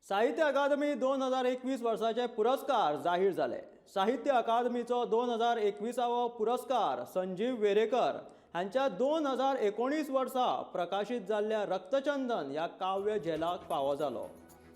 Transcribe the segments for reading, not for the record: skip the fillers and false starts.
साहित्य अकादमी 2021 वर्साचे पुरस्कार जाहीर जाले. साहित्य अकादमीचो 2021वो पुरस्कार संजीव वेरेकर हांच्या 2019 वर्सा प्रकाशीत जाल्ल्या रक्तचंदन ह्या काव्य झेलाक फावो जालो.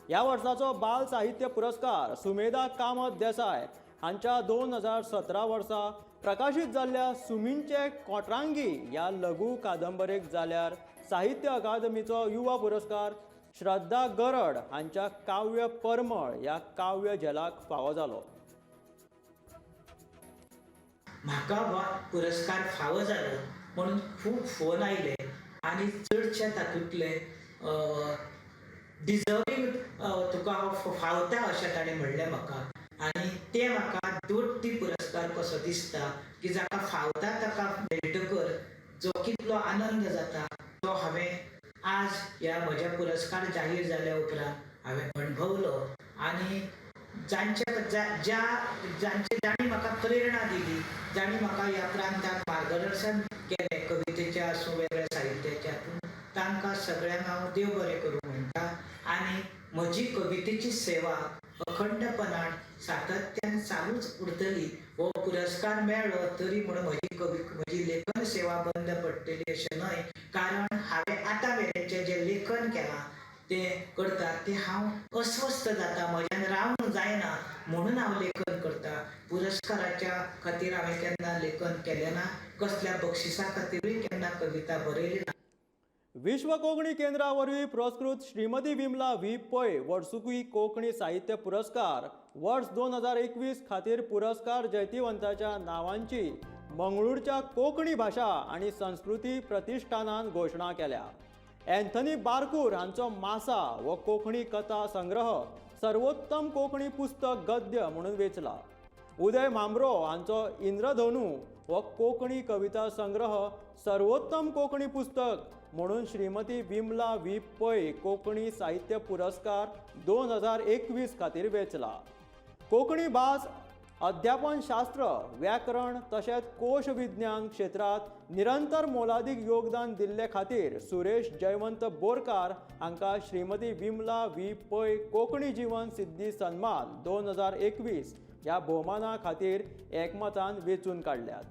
ह्या वर्साचो बाल साहित्य पुरस्कार सुमेधा कामत देसाय हांच्या 2017 वर्सा प्रकाशीत जाल्ल्या सुमींचे कोटरांगी ह्या लघु कादंबरेक, जाल्यार साहित्य अकादमीचो युवा पुरस्कार श्रद्धा गरड हांच्या काव्य परमळ ह्या काव्य झेलाक फावो जालो. म्हाका हो पुरस्कार फावो जालो म्हणून खूब फोन आयले आनी चडशे तातूंतले डिजर्वींग, तुका हो फावता अशें ताणें म्हणलें म्हाका. आनी ते म्हाका दोट्टी पुरस्कार कसो दिसता की जाका फावता ताका मेळटकर जो कितलो आनंद जाता, तो हांवें आज ह्या म्हज्या पुरस्कार जाहीर जाल्या उपरांत हांवें अणभवलो. आनी जांच्या ज्या जांचे जांणी म्हाका प्रेरणा दिली, जांणी म्हाका ह्या प्रांताक मार्गदर्शन केलें, कवितेच्या आसूं, वेगळ्या साहित्याच्या हातून, तांकां सगळ्यांक हांव देव बरें करूं म्हणटा. आनी म्हजी कवितेची सेवा अखंडपणान सातत्यान चालूच उरतली. हो पुरस्कार मेळ्ळो तरी म्हणून म्हजी लेखन सेवा बंद पडटली अशें न्हय, कारण हांवें आतां मेरेनचें जें लेखन केलां तें करता तें हांव अस्वस्थ जाता, म्हज्यान रावंक जायना म्हणून हांव लेखन करता. पुरस्काराच्या खातीर हांवें केन्ना लेखन केलें ना, कसल्या बक्षिसा खातीरूय केन्ना कविता बरयली ना. विश्व कोंकणी केंद्रा वरवीं पुरस्कृत श्रीमती विमला व्ही पै वर्सुकी कोंकणी साहित्य पुरस्कार वर्स 2021 खातीर पुरस्कार जैतिवंताच्या नावांची मंगळूरच्या कोंकणी भाशा आनी संस्कृती प्रतिष्ठानान घोशणा केल्या. अँथनी बारकूर हांचो मासा हो कोंकणी कथा संग्रह सर्वोत्तम कोंकणी पुस्तक गद्य म्हणून वेंचला. उदय म्हांबरो हांचो इंद्रधनू हो कोंकणी कविता संग्रह सर्वोत्तम कोंकणी पुस्तक म्हणून श्रीमती विमला व्ही पै कोंकणी साहित्य पुरस्कार 2021 खातीर वेंचला. कोंकणी भास, अध्यापन शास्त्र, व्याकरण तशेंच कोश विज्ञान क्षेत्रांत निरंतर मोलादीक योगदान दिल्ले खातीर सुरेश जयवंत बोरकार हांकां श्रीमती विमला व्ही पै कोंकणी जीवन सिद्धी सन्मान 2021 ह्या भोवमाना खातीर एकमतान वेंचून काडल्यात.